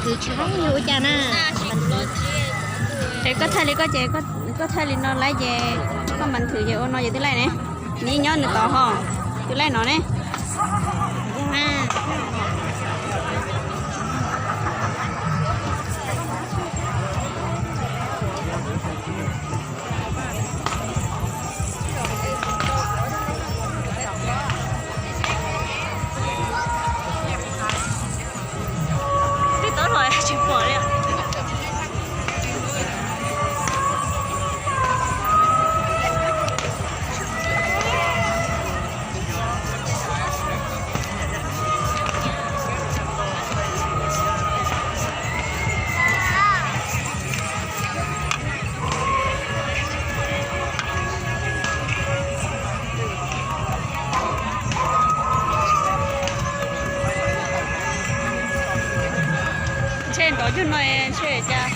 Tsis paub yog ua cas na. Es koj thaij li koj ces, koj thaij li no laib ces, koj npas thwm ces ua no ces twb laij ne. Nws nyob nws tod ho, twb laij no ne. Twb tau los tsis pom li. Ntshe nrov yug no ntshe cas.